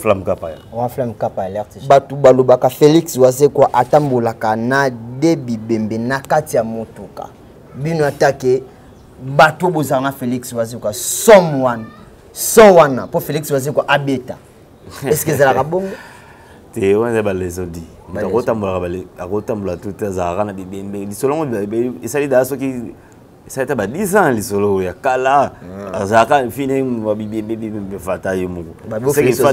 Flamme Kapaya. Roi Flamme Kapaya alerte. Bato balobaka Felix Wazekwa atambolaka na de bibembe na kati ya motuka. Bino atake bato bozala na Felix Wazekwa somme wana. So wana po Felix Wazekwa abeta. Est-ce que ezalaka bongo? Te wana eza baleçon di. Moto akotambolaka akotambola tout te azalaka na bibembe. Lisolo yango esali daa soki esali ata ba 10 ans lisolo ya kala ah. azalaka fine bibembe bibembe fata ye moko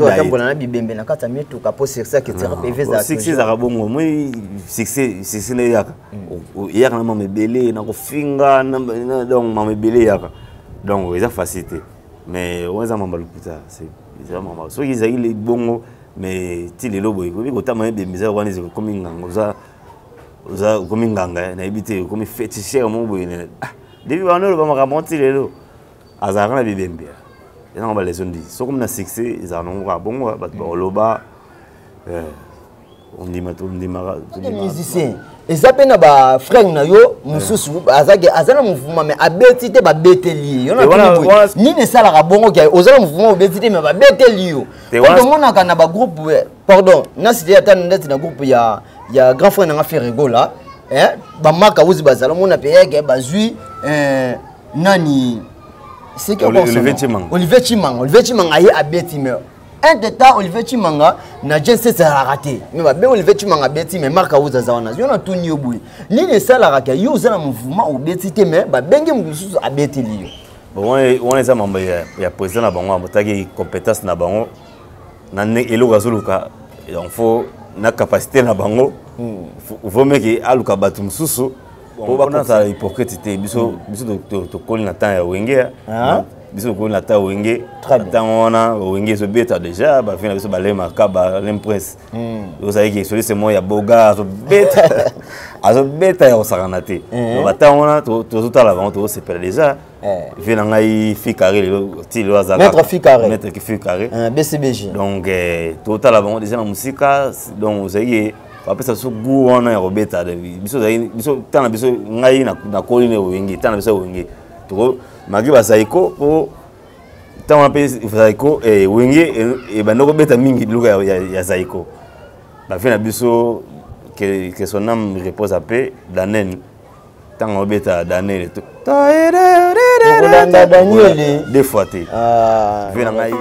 atambola na bibembe na kati ya mituka mpo succès aketira pv succès ezalaka bongo moi succès succès nde eyaka hmm. eyaka na mama ebele na kofinga donc mama ebele eyaka donc eza facile te mais oyo eza mama lokuta eza mama soki ezalaki bongo mais ti lelo boye kobi kotama ebembe eza wana ekomi nganga oza oza okomi nganga eh, nayebi te okomi féticheur moko boye ah, depuis bana oloba makambo ti lelo azalaka na bibembe eza nango baleçon di soki omi na succès ezala nango kaka bongo bato bakoloba eh, ondima tondimaka musicien eza mpe na bafrère na yo mosusu aza na mouvement mais abeti te babeteli ye yo nini esalaka bongo ke oza na mouvement obeti te mais babeteli yo tomonaka na bagroupe eh, pardon nasite ata ndeti na groupe ya ya grand frère nanga Ferre Gola eh ba maka uzi bazala mona pe yeke bazui eh, nani c'est que Olivier Chimanga Olivier Chimanga Olivier Chimanga ye abeti mais un de temps Olivier Chimanga na Jesse ezalaka te mais babe Olivier Chimanga abeti mais Marc Auza aza wana yo na tuni yo boye nini esalaka ke yo oza na mouvement obeti te mais babengi moto mosusu abeteli yo bon wana eza mambo ya président na bango abotaki compétence na bango na eloko azoluka donc faut na capacité na bango hmm. vaut mieux ke aluka bato mosusu mpo bakozala hypocrite te biso hmm. biso tokoli na temps ya wenge ah. biso tokoli na temps ya wenge ntango wana wenge ezobeta déjà bavi na biso balemaka balem prince hmm. ozalaki soliste moko ya boga azobeta azobeta ya kosakana te batango wana tozotala bango tozosepela déjà Eh. Vie na ngai fi carré lelo ti lelo aza maître fi carré maître fi carré eh, BCBG donc eh, totala bango déjà na musika donc ozalaki bapesa biso goût wana ya kobeta biso ozalaki biso tana biso ngai nakoli na wenge tana biso wenge toko malgré bazaiko po ntango wana mpe zaiko wenge ebanda kobeta mingi biloko ya zaiko bavie na biso que son âme repose à paix danen ntango obeta daniel tokolanda daniel deux fois te ah. vie na ngai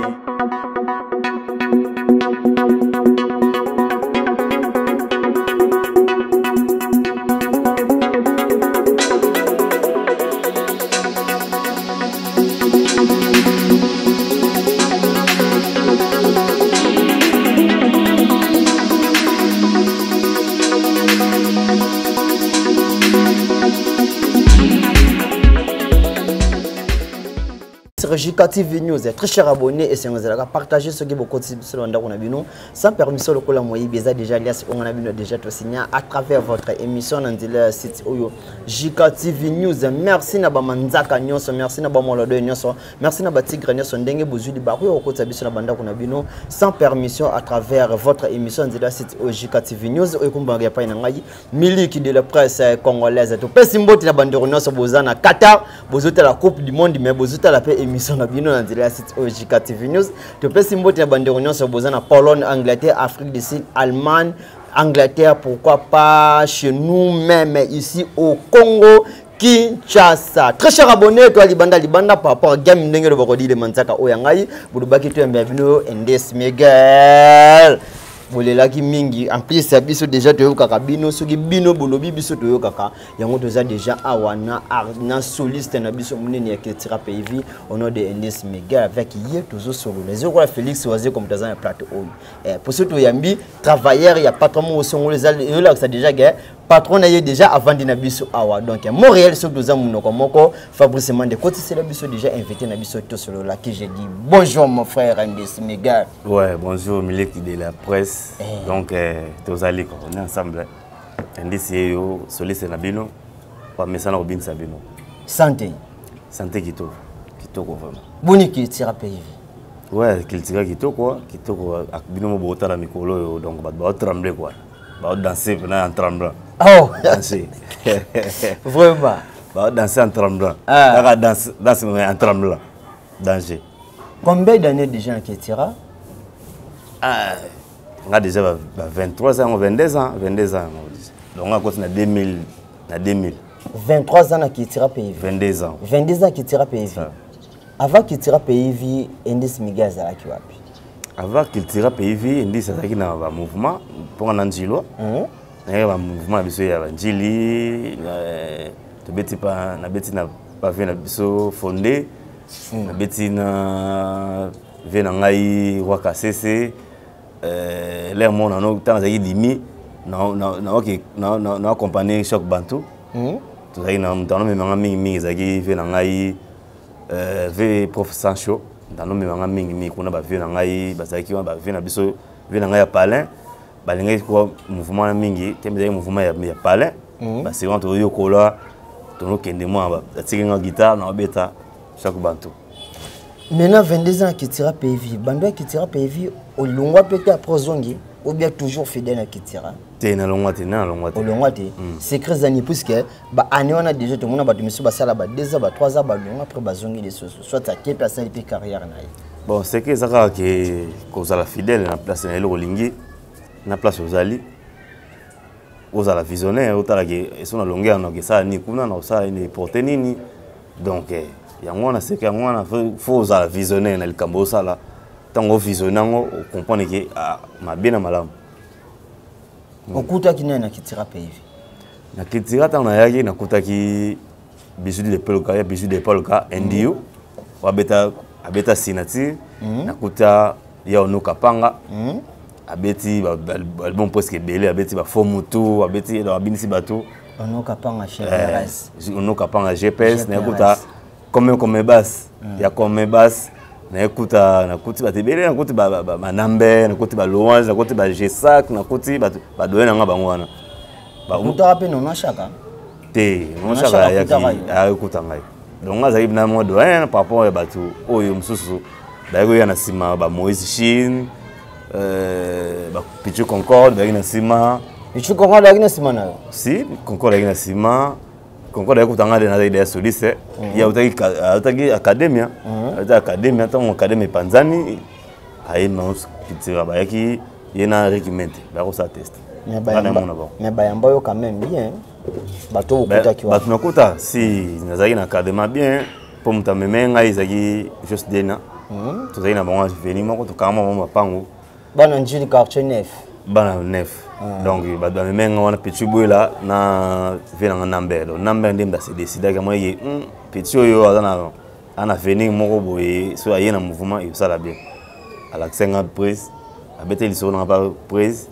JK TV News, très cher abonné et c'est un partager ce qui vous continue sur le bino sans permission le kola moyibi eza déjà alias onga na bino déjà to signa à travers votre émission na nzela site oyo JK TV News. Merci na ba manzaka nyonso, merci na ba molodo nyonso, merci na ba tigre nyonso ndenge bozwi libaku ya kokotisa biso na bandako na bino sans permission à travers votre émission nzela site oyo JK TV News oyo ekumbaka ya pai na ngai miliki de la presse congolaise. Topesi mbote na bandeko nyonso boza na Qatar, bozotala Coupe du Monde mais bozotala pe émission na bino na nzela ya site oyo JK TV News. Topesi mbote na bandeko nyonso boza na Pologne, Angleterre, Afrique du Sud, Allemagne, Angleterre, pourquoi pas chez nous-mêmes ici au Congo Kinshasa. Très cher abonné, toi Libanda Libanda par rapport à game ndenge lo bakodi le manzaka oya ngai, bolobaki to yamba bino Endes Miguel. bolelaki mingi en plus ya biso déjà toyokaka bino soki bino bolobi biso toyokaka yango toza déjà awa na, na soliste na biso monene ya cultura pays vie au nom de Endes Miguel avec ye tozosolola ezokola Félix Wazeko moto aza na plateau oyo eh, poso toyambi travailleur ya patron moko songolo ezolakisa déjà ke patron na ye déjà avandi na biso awa donc montréal soki toza monoko moko fabrice mande kotisela biso déjà invité na biso tosolola ki je dis bonjour mon frère Andes Miguel ouais bonjour Miliki de la presse eh. donc eh, tozali quoi on est ensemble Andisi ye yo soliste na bino bamesana kobinisa bino santé santé kitoko kitoko vraiment boni culture pays ouais culture kitoko kitoko bino mo botala mikolo oyo donc bato baotremble quoi baodanse mpena en tremblant oh. danse vraiment baodanse en tremblant ah. kaka danse danse en tremblant danger combien d'années déjà na cultura Ah, nga déjà ba 23 ans, 22 ans, 22 ans yango déjà. Donc nga koti na 2000, na 2000. 23 ans na Cultura Pays Vie. 22 ans. 22 ans Cultura Pays Vie. Avant Cultura Pays Vie, Indice Miguel azalaki wapi? Avant Cultura Pays Vie, Indice azalaki na ba mouvement mponga na Njilwa. Nayaki ba mouvement na biso ya banjili, tobeti pa nabeti na bave na biso fondé, nabeti na ve na ngai Roi Kasese, l'air moko nano ntango azalaki dimi na accompagné Choc Bantu. Tozalaki na moto anomemanga mingimingi, ezalaki ve na ngai ve prof Sancho, moto anomemanga mingimingi kuna. Bavie na ngai bazalaki wana, bavie na biso, vie na ngai ya palin balingaki kuwa mouvement wana mingi te, ezalaki mouvement ya palin. Basecond toyokola, tokende mwa batiki nga guitare na obeta Choc Bantu. Maintenant 22 ans Cultura Pays Vie, bando ya Cultura Pays Vie, olongwa mpe te après ozongi ou bien toujours fidèle na Cultura? Te, nalongwa te, nalongwa te. Olongwa te. Secret ezani, puisque baannée wana déjà tomona bato misusu basala ba 2 ans, ba 3 ans, balongwa, après bazongi lisusu, soit ake mpe asali mpe carrière na ye. Bon, secret eza kaka ke kozala fidèle na place na eloko olingi, na place ozali, ozala visionnaire, otala ke eso nalongi yango nakesala nini kuna, nakosala nini, porte nini. Donc yango wana secret, yango wana faut ozala visionnaire na likambo osala. Ntango ovisionne yango, ocomprendre ke mabe na malamu. Okutaki nani na Cultura Pays Vie? Na Cultura, ntango nayaki, nakutaki Bijou de Polka, ya Bijou de Polka Ndio abeta, abeta signature. Nakuta ya Onoka Panga, abeti album presque ebele, abeti bafo mutu, abeti, abinisi bato. Onoka Panga GPS. Onoka Panga GPS. Nakuta comme basse ya comme basse, naekuta, nakuti bato ebele, nakuti banambe, nakuti balouange, nakuti bagesac, nakuti bato badoye nanga bango wana. Okutaka mpe Nono Shaka? Te, Nono Shaka ayaki ayekuta ngai. Donc nga azalaki na mwa doyen par rapport ya bato oyo mosusu bayaki koya na nsima, bamoïse Chine, bapichu Concorde bayaki na nsima. Pichu Concorde ayaki na nsima na yo? Si, Concorde ayaki na nsima. Concorde ayaki kuta ngai nazalaki deya soliste. Ye autaki academia, autaki academia. Ntango academia epanzani, aye kitira, bayaki ye na Rick Mente, bayaki kosala test. Mais bayamba yo quand même bien, bato okutaki? Bato nakuta, si, nazalaki na encadrement bien, mpo moto ameme ngai ezalaki Jos Dena. Tozalaki na bango veni moko, tokanga bango mapango. Bana Njili, quartier 9. Bana 9. Donc bato bameme ngai wana, petit Bwela na vie nanga Namber. Donc Namber nde moto ase décidaki, amonaki petit oyo aza na ana avenir moko boye, so aye na mouvement ekosala bien. Alakisa nga prise, abeteli lisolo nanga pa prise.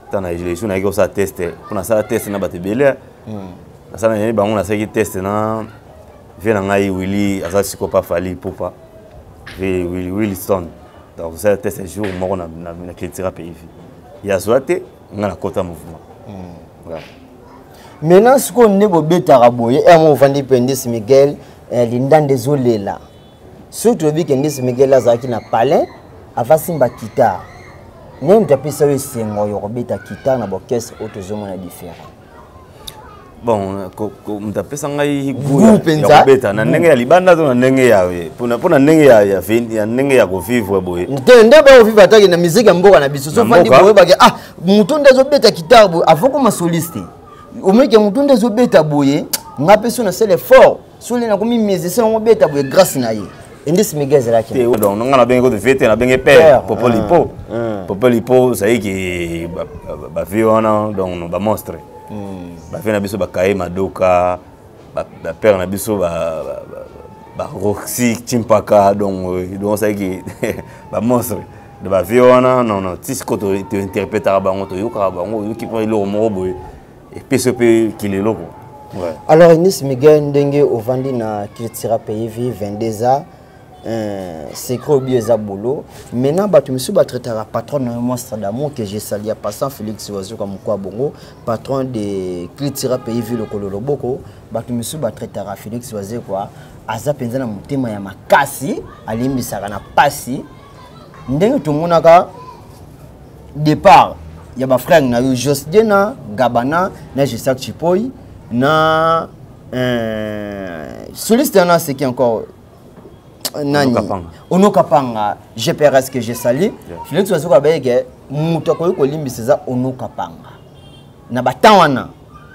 Ntango na lesu nayaki kosala test, mpo nasala test na bato ebele, nasala nayebi bango, nasalaki test na vie na ngai Willi, aza sikoyo pa Fally Ipupa, vie Willi Wilson. Donc osala test jour moko na Cultura Pays Vie, ye azwa te, nga nakota mouvement. Voilà. Maintenant sikoyo nde bobetaka boye emo ovandi mpe Ndisi Miguel, lindanda ezolela. Soki toyebi ke Ndisi Miguel azalaki na palin ava simba guitare, nde moto apesa yo esengo ya kobeta guitare na baorchestre oyo tozomona différent? Bon, moto apesa ngai goût ya kobeta na ndenge ya libanda to na ndenge ya mpona ndenge ya ndenge ya kovivre boye? Te, nde bakovivre atake na musique ya mboka na biso. So fandi boye, bake ah, moto nde azobeta guitare boye avant koma soliste, omoki moto nde azobeta boye, nga mpe so nasala effort, soli nakomi musicien yango obeta boye grâce na ye. Indisi Miguel ezalaki? Te, donc nga nabenge koto vie te, nabenge père Popo Lipo. Popo Lipo ozalaki bavie wana, donc bamonstre, bavie na biso, bakaye madoka, bapère na biso, baroxy Chimpaka, donc ozalaki bamonstre de bavie wana. Non, non, ti sikoyo tointerprétaka bango, toyokaka bango, oyoki mpo eloko moko boye epesi yo mpe kilelo ko. Ouais. Alors Enis Miguel, ndenge ovandi na Cultura Pays Vie 22 ans, secret obi eza bolo. Maintenant bato misusu batraitaka patron na yo Monstre d'amour, que je salue en passant, Félix Wazuka Mokwa Bongo, patron de Cultura Pays Vie lokolo loboko. Bato misusu batraitaka Félix Wazekwa aza mpenza na motema ya makasi, alimbisaka na pasi. Ndenge tomonaka départ ya bafrère na yo Jos Dena Gabana na Jesak Chipoi na soliste wana, c'est qui encore? Nani, Onokapanga, GPRS que je salue, yeah. Félix Wazekwa alobaki ke moto akoki kolimbisa eza Onokapanga na batemps wana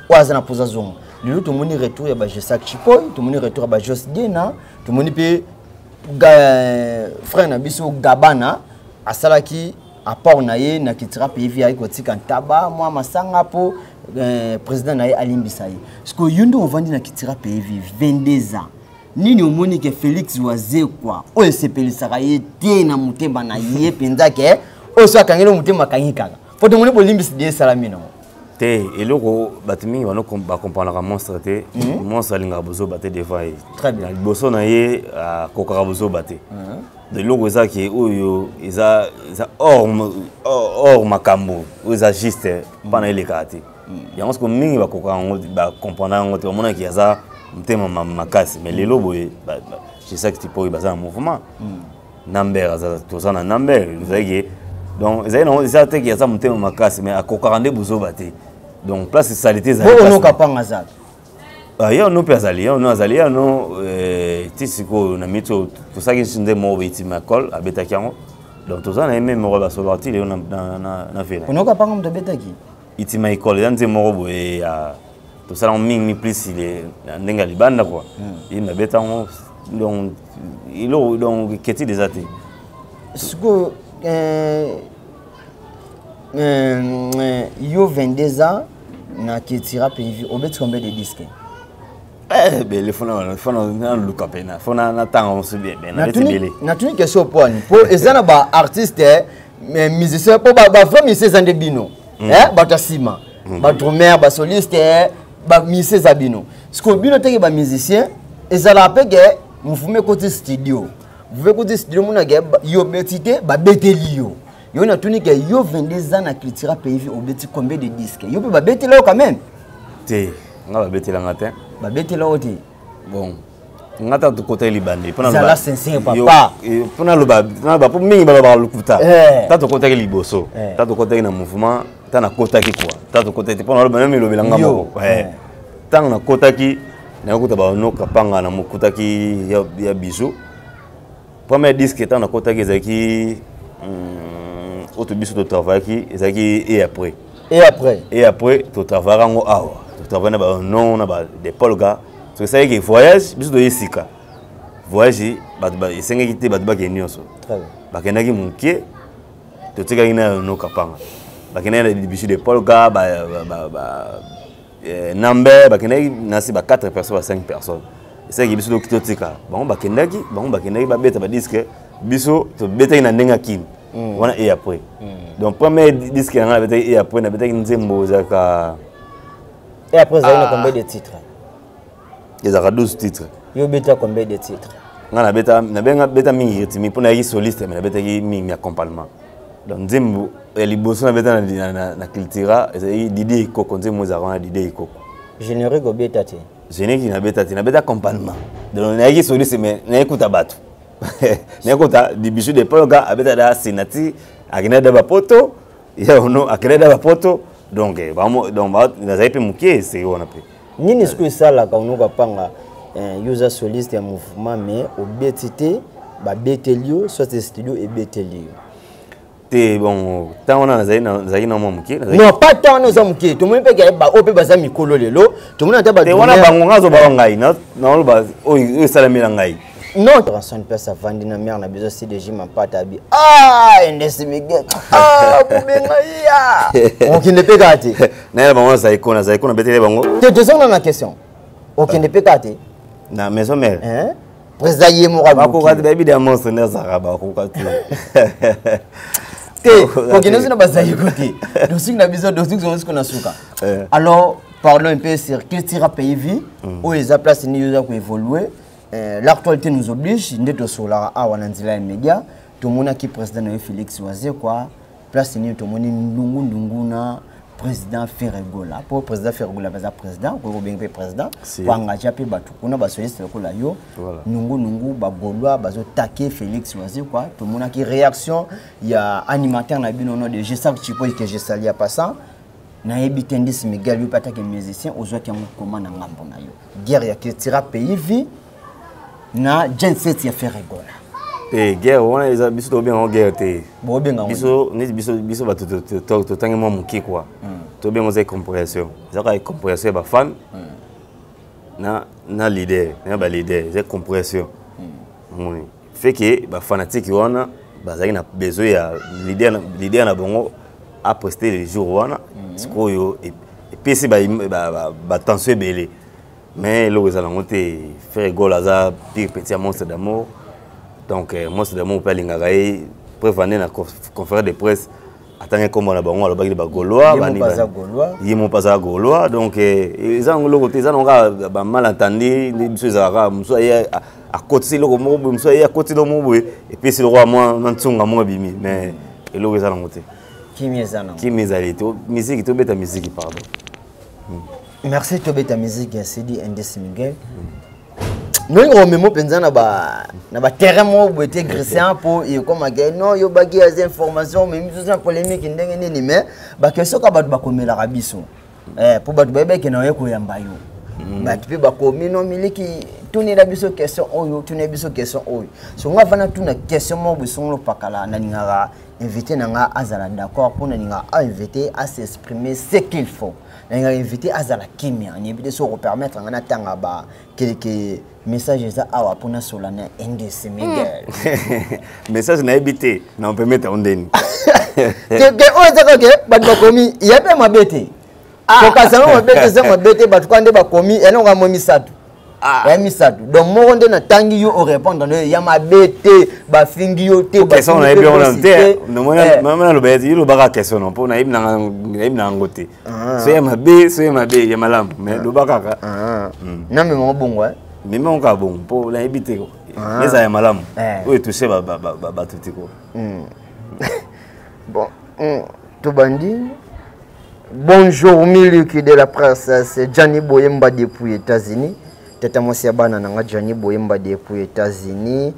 oyo aza na mposa zonga. Lelo tomoni retour ya bajesak Chipoy, tomoni retour ya bajos Dena, tomoni mpe frère na biso Gabana asalaki apport na ye na Cultura Pays Vie, ayaki kotika ntaba mwa masanga mpo président na ye alimbisa ye. Sikoyo yo nde ovandi na Cultura Pays Vie 22 ans, nini omoni ke Félix Wazekwa oyo esepelisaka ye te na motema na ye mpenza, ke oyo so akangeli motema, akangi kaka po tomoni bolimbisi de esalami nango? Te, eloko bato mingi bakomprendaka monstre te. Monstre alingaka bozoba te devant ye. Très bien. Na liboso na ye akokaka bozoba te. Donc, eloko eza ke oyo eza hors makambo oyo eza juste mpana elekaka te. Yango siko mingi bakokaka yango, bacomprendre yango te, bamonaki aza motema makasi. Mais lelo boye Jesaki Tipoi baza na mouvement, Namber aza, toza na Namber. Ezalaki donc ezali nango, eza te ke aza motema makasi, mais akokaka nde bozoba te. Donc place salité ezali bo place. Onokapanga azala? Ah, ye ono mpe azali, ye ono azali, ye ono ti sikoyo na miti oyo tosalaki nde moko boye, Timakol abetaki yango. Donc toza na ye meme moko, basololaka ti lelo na vena. Onokapanga moto abetaki? Itima Ecole eza nzembo moko boye ya tosala yango mingi plus na ndenge ya libanda kua. Ye nabeta yango, donc eloko, donc ketide eza te. Sikoyo yo 22 ans na Cultura Pays Vie, obeti combien de disques? Ebele, fo naluka mpena, fo natanga mosu bien bien, nabeti ebele. Natuni question po ani po eza na baartiste, mais musicien, mpo bavrai musicien eza nde bino, bato ya nsima, badrummer, basoliste, bamusicien eza bino. Sikoyo bino teke bamusicien, ezalaka mpe ke mouvement ekoti studio, mouvement ekoti studio, monake yo obeti te, babeteli yo. Yo natuni ke yo 22 ans na Cultura Pays Vie, obeti combien de disques? Yo mpe babetela yo quand même? Te, nga babetelanga te. Babetela yo te? Bon, nga ta tokota libandi. Zala sincère, papa. Mpona loba, mpo mingi balobaka lokuta. Ta tokotaki liboso, ta tokotaki na mouvement, ta nakotaki kua, ta tokotaki te mpona loba nami elobelanga moko. Ntango nakotaki, nayokuta banoka panga na mokutaki ya biso premier disque. Ntango nakotaki ezalaki oyo biso totravaillaki, ezalaki Et après. Et après. Et après totravaillaka yango awa, totravaille na banon na de Paul ga. So esalaki voyage, biso toye sika voyage, bato esengaki te bato bakende nyonso, bakendaki moke, totikaki na noka panga, bakendaki na bisu de Paul ga, nambe bakendaki nasi ba 4 personnes, ba 5 personnes. Esalaki biso totika bango, bakendaki, bango bakendaki babeta badisque, biso tobetaki na ndenge ya kini wana. Et après, donc premier disque na ngai nabetaki Et après, nabetaki nzembo ezalaka Et après ezalaki na combien de titres? Ezalaka 12 titres. Yo obeta combien de titres? Nga nabeta, nabenga beta mingi rythmique mpo nayaki soliste, mais nabetaki mingi accompagnement. Donc nzembo ya liboso nabeta na Cultura ezalaki Didi Ekoko, nzembo ezalaka wana, Didi Ekoko. Générique obeta te? Générique nabeta te, nabeta accompagnement. Donc nayaki soliste, mais nayekuta bato, nayekuta Dibisu de Polga abeta da senati, akenda da bapoto ya ono, akenda da bapoto. Donc donc nazali mpe moke eseki wana mpe. Nini sikoyo esalaka onoka panga, yo oza soliste ya mouvement, mais obeti te, babeteli yo, soit studio ebeteli yo? Te, bon, ntango wana nazalaki na mwa moke. Non, pas ntango wana oza moke. Tomoni mpe oyo mpe baza mikolo lelo, tomoni ata te wana bango. Nga azobaka ngai, naoloba oyo esalami na ngai. Non, Ranson place avandi na mare na biso CDG Mampata abi, ah, Endesi Miguel, ah, bobenga ya okende mpe kaka te. Nayela bango, nazali ko nazali ko nabeteli bango. Te, tozonga na question, okende mpe kaka te? Na Maison Mère? Président ye moko. Bakoka te, bayebi da monstre nde azalaka, bakoka te. Te, okende osi na bazayiko te. Dosiki na biso, dosiki zongo siko na suka. Alors parlons un peu sur Cultura Pays Vie, oyo eza place nini oza koévoluer? L'actualité nous oblige nde tosolaka awa na nzela ya média. Tomonaki président na yo Félix Wazekwa, place nini tomoni ndungu ndungu na président Ferre Gola, mpo président Ferre Gola baza président, okoki kobenga mpe président po engage mpe bato kuna basoliste lokola yo. Nungu nungu, bagaulois bazotake Félix Wazekwa. Tomonaki réaction ya animateur na bino no de Jesak Chipoy, que je salue en passant. Nayebi te, Ndisi Miguel, yo mpe atake musicien, ozwaki yango koma na ngambo na yo, guerre ya Cultura Pays Vie? Na gen 7 ya Ferre Gola. Te, guerre wana eza, biso tobenga yango guerre te. Bobenga yango? Biso neti biso bato totangi mwa moke kua, tobenga eza incompréhension, eza kaka incompréhension ya bafan na leader, na baleader. Eza incompréhension. Omoni fait que bafanatike wana bazalaki na besoin ya leader na bango apreste le jour wana. Sikoyo epesi batension ebele, mais eloko eza nango te. Ferre Gola aza pire petit ya Monstre d'Amour. Donc Monstre d'Amour mpe alingaka ye. Preuve ane na conférence de presse, atangi nkombo na bango, alobaki bagaulois. Ye moko aza Gaulois. Donc eza yango eloko te, eza nango kaka bamalentendu nde biso ezalaka. Mosu aye akotisi eloko moko boye, mosu aye akotisi eloko moko boye, epesi eloko ya mwa ntunga moko ebimi, mais eloko eza nango te. Kimi eza nango. Kimi ezali to misiki, tobeta misiki, pardon. Merci. Tobeta musique ya CD Indice Miguel. Nolinga omemo mpenza na baterrain moko boye te, Christian, mpo ekomaka no yo baki aza information, omemi biso na polémique ndenge nini? Mais baquestion ka bato bakomelaka biso, mpo bato bayebaki na oye koyamba yo. Bato mpe bakomi no miliki, tunela biso question oyo, tunela biso question oyo. So nga vana tuna question moko boye songolo pakala. Nalingaka invité na nga azala d'accord, mpo nalingaka ainvité as'exprimer ce qu'il faut. Nalingaka invité azala kimia. Nayebi te soki okopermettre nga natanga ba quelques message eza awa mpo nasola na Indice Miguel. Message nayebi te, na opermettre yango ndeni? Ke oyo eza kaka bato bakomi ya mpe mabe te, kokasa yango mabe te, eza mabe te. Bato kaka nde bakomi elongo ya mo misato ya misato. Donc moko nde natangi, yo orépondre no ya mabe te, bafingi yo te. Question nayebi yango te. Naloba yo lobaka question no, mpo nayebi na yango te. So ya mabe, so ya mabe, ya malamu, mais loba kaka. Namemango bongo? Memango kaka bongo, mpo nayebi te. Eza ya malamu oyo etouche bato te ko. Bon, tobandi. Bonjour Miliki de la presse, c'est Gianni Boyemba depuis États-Unis. Tata mwasi ya bana nanga Gianni Boyemba depuis États-Unis.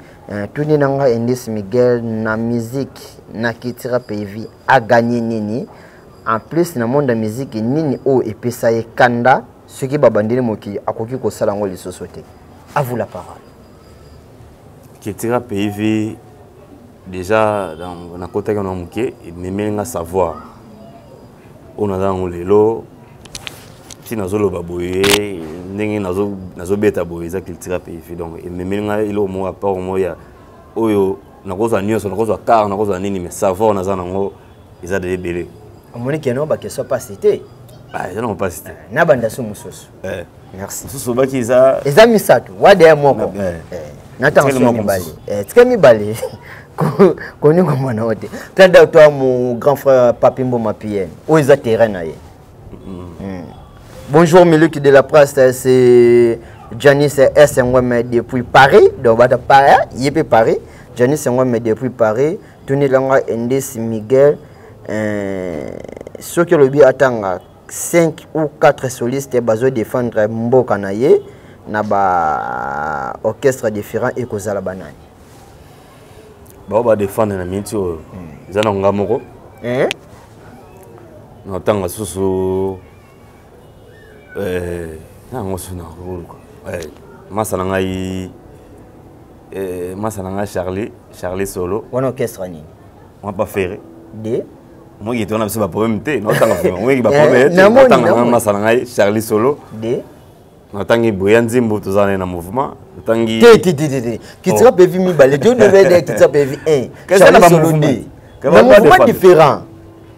Tuni nanga Indice Miguel, na musique na Kitira PV a gagné nini? En plus na monde ya musique, nini oyo epesa ye kanda, soki babandeli mokili akoki kosala yango lisusu te? À vous la parole. Kitira PV déjà nakotaki na moke, ememeli nga savoir oyo naza yango lelo. Ti nazoloba boye, ndenge nazobeta boye, eza Cultura PV. Donc ememeli ngai eloko moko apport moko ya oyo nakozwa nyonso, nakozwa car, nakozwa nini, mais savoir naza nango eza de ebele. Omoni keno baquestion pasi te? Eza nango mpasi te. Nabanda so mosusu. Merci. Mosusu obaki eza? Eza misato, wade ya moko natanga so mibale, tika mibale koni komona o te. Tlanda toi, mon grand frère Papi Mboma Pien, oyo eza terrain na ye. Bonjour Miluki de la presse, c'est Janice S. Ngweme depuis Paris. Donc, bata Paris, yépe Paris. Janice Ngweme depuis Paris. Tony Langa Indice Miguel. Soki olobi atanga 5 ou 4 solistes bazo défendre mboka na ye na ba orchestre différent, ekozala banani? Bao badéfendre na miniti oyo eza na nga moko. Na ntanga susu na yango susu nakoluka masa na ngai, masa na ngai Charlie, Charlie Solo. Wana orchestre nini? Mwa pa Ferre. De Moki tona biso baproblème te, naotanga moki baproblème te. Naotanga na masa na ngai Charlie Solo. De Natangi boya nzimbo, toza naye na mouvement, natangi. Te, te, te, te, te. Kitira PV mibale te, odeve Kitira PV 1, Charlie Solo 2, na mouvement différent.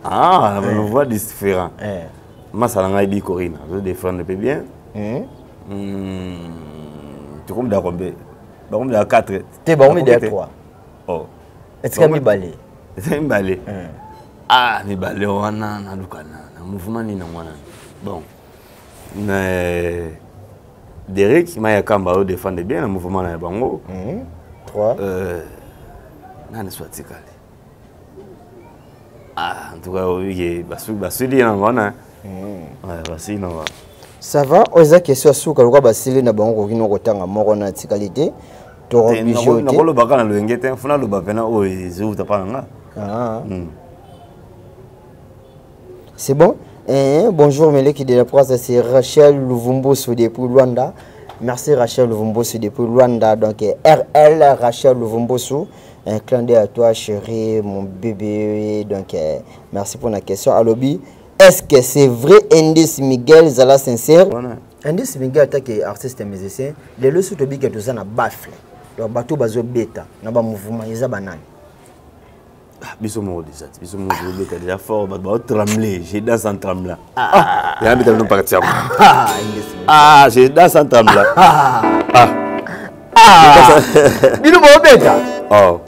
Ah, na mouvement différent. Masa na ngai Bi Corine azo défendre mpe bien. Tokomi da combien? Bakomi da 4. Te, bakomi da 3. Oh. Etika mibale. Eza mibale. Ah, mibale wana naluka na mouvement nini yango wana? Bon, na Derek Maya Kamba oyo défendre bien na mouvement na bango. 3. Nani so atikali? Ah, en tout cas oyike basuli ye nango wana, basili nango. Ça va, oyo eza question ya suka. Lokola basili na bango, koki no kotanga moko na atikali te. Nakolobaka na loyenge te, funa loba mpena oyo ezowuta mpa na nga. C'est bon. Eh, bonjour Meleki de la presse, c'est Rachel Luvumbusu depuis Luanda. Merci Rachel Luvumbosu depuis Luanda. Donc RL Rachel Luvumbosu. Un clin d'œil à toi, chérie, mon bébé. Donc merci pour la question. Alobi, est-ce que c'est vrai Indice Miguel Zala sincère? Voilà. Indice Miguel attaque artiste et musicien. Le le sous tobi que tout ça na baffle. Donc bateau bazo beta na ba mouvement eza banane. Ah, biso moko déjà, biso moko beta déjà fort, bato bao trembler, j'ai danse en tremblant. Ah, ya beta no partir. Ah, Indice Miguel. Ah, j'ai danse en tremblant. Ah. Ah. Ah. Bino bo beta. Oh.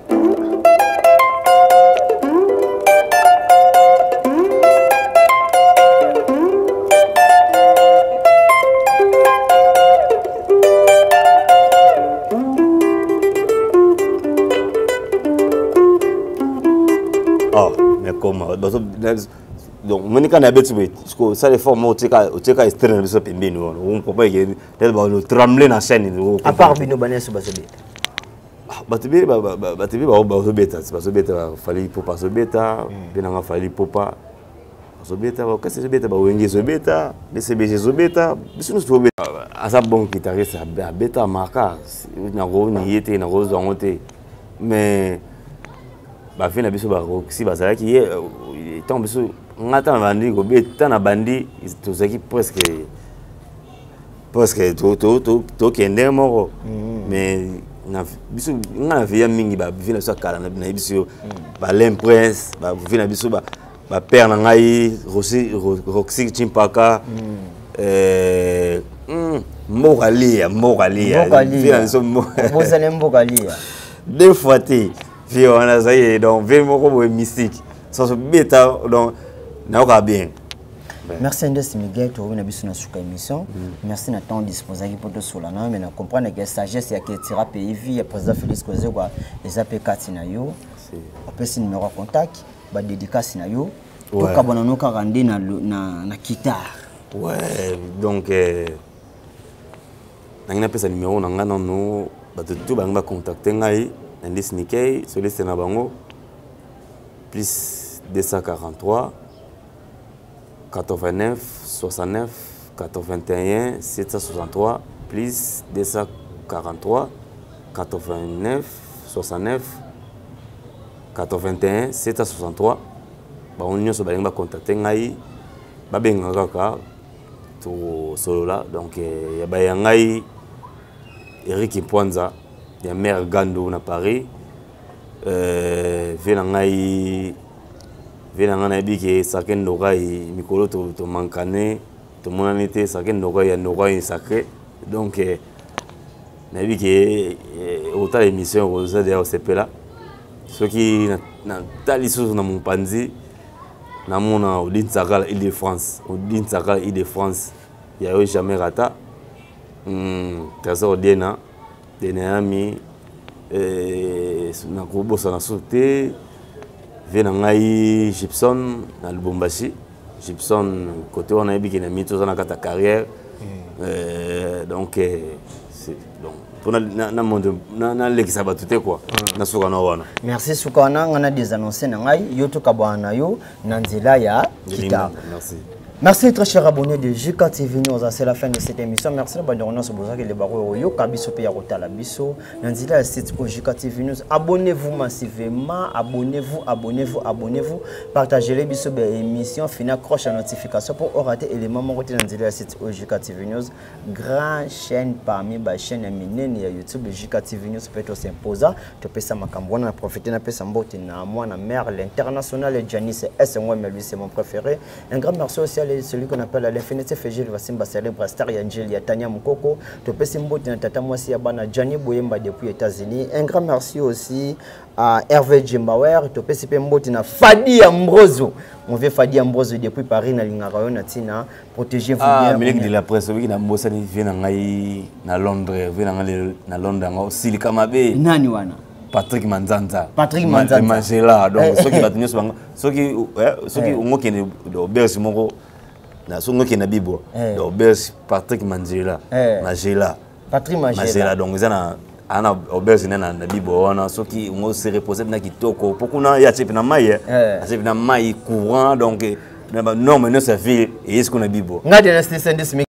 Oh, mais comment? Donc, monika na beti boye osala effort moko otieka extrait na biso pembeni wana okomprendre ke peut-être batremble na chaîne. À part bino banesi bazobeta? Bato ebele, bato ebele bazobeta, bazobeta. Fally Ipupa azobeta mpe nanga, Fally Ipupa azobeta, bakasi ezobeta, bawenge ezobeta, BCBG ezobeta, biso nyonso tobeta. Aza bon guitariste, abeta maka, nakoni ye te, nakozwa yango te, mais bavieux na biso baroxy bazalaki ye ntango biso, nga ntango na bandi kobeta, na bandi tozalaki presque tokende moko, mais biso, nga na veya mingi bavieux na biso ya kala, nayebi biso balin prince, bavieux na biso, bapère na ngai Roxy Chimpaka, mboka lia, mboka lia, vieux na biso. Bozali mboka lia. Deux fois te, vieux wana azali donc vieux moko boye mystique, sans beta, donc nayoka bien. Merci Indes Miguel, tokomi na biso na suka émission. Merci na temps disposaki mpo tosola na yo, mais na comprendre ke sagesse ya ketira pays vie ya président Félix Kozekwa eza mpe kati na yo. Opesi numéro ya contact, badédicace na yo, tokabwana no kaka nde na guitare. Ouais, donc nangi napesa numéro na ngai nano, bato tu balingi bacontacte ngai na Ndis Nikei, soliste na bango, plus 243 89 69 81 763, plus 243 89 69 81 763. Bango nyonso balingi bacontacte ngai, babengaka kaka, tosolola. Donc ya baya ngai Eric Mpwanza ya mare Gando na Paris, vieux na ngai, vieux na ngai nayebi ke Sake Ndokai, mikolo tomankane, tomonani te, Sake Ndokai ya Ndokai sacré. Donc nayebi ke otala émission, oza deya osepela. Soki natali lisusu na mopanzi, namona Odin Sakala Ile de France, Odin Sakala Ile de France ya yo jamais rata, Trésor Diena Denayami, nakobosana so te vieux na ngai Gibson na Lubumbashi. Gibson côté wana, nayebi ke na mi toza na kati ya carrière, donc donc mpona nalekisa bato te quoi, nasuka na wana. Merci. Suka wana, nga na désannonce na ngai yo, tokabwana na yo na nzela ya guitare. Merci. Merci très chers abonnés de JK TV News, c'est la fin de cette émission. Merci de bandeko nyonso bozaki le baro yoka biso pe ya kotala biso na nzela ya site o JK TV News. Abonnez-vous massivement, abonnez-vous, abonnez-vous, abonnez-vous. Partagez les biso ba émission, fina cloche à notification pour rater élément moko te na nzela ya site o JK TV News. Grand chaîne parmi ba chaîne minene ya YouTube, JK TV News peut s'imposer. Topesa makambo na profiter na pesa mbote na mwana mère l'international Janice S mais lui c'est mon préféré. Un grand merci aussi à celui qu'on appelle l'infinité Fégil Vasimba célèbre star Yangel ya Tania Mukoko. Topesi mbote na tata mwasi ya bana Gianni Boyemba depuis États-Unis. Un grand merci aussi à Hervé Djembauer. Topesi pe mbote na Fadi Ambroso. Mon vieux Fadi Ambroso depuis Paris na lingaka yo na tina. Protégez-vous ah, bien. Miliki de la presse, obi na mbosani vieux na ngai na Londres, vieux na ngai na Londres ngo silika mabe. Nani wana? Patrick Manzanza. Patrick Manzanza. Manzela. Donc soki bato nyonso bango soki soki ongokende auberge moko na soki ngokende na Bibwa, auberge Patrick Manzela. Magela. Patrick Magela. Magela, donc eza na ana auberge na Bibwa wana, soki ongo se reposer na kitoko po kuna ya atie na mai, atie na mai courant, donc na ba norme nyonso ya ville eyesi kuna Bibwa. Nga de na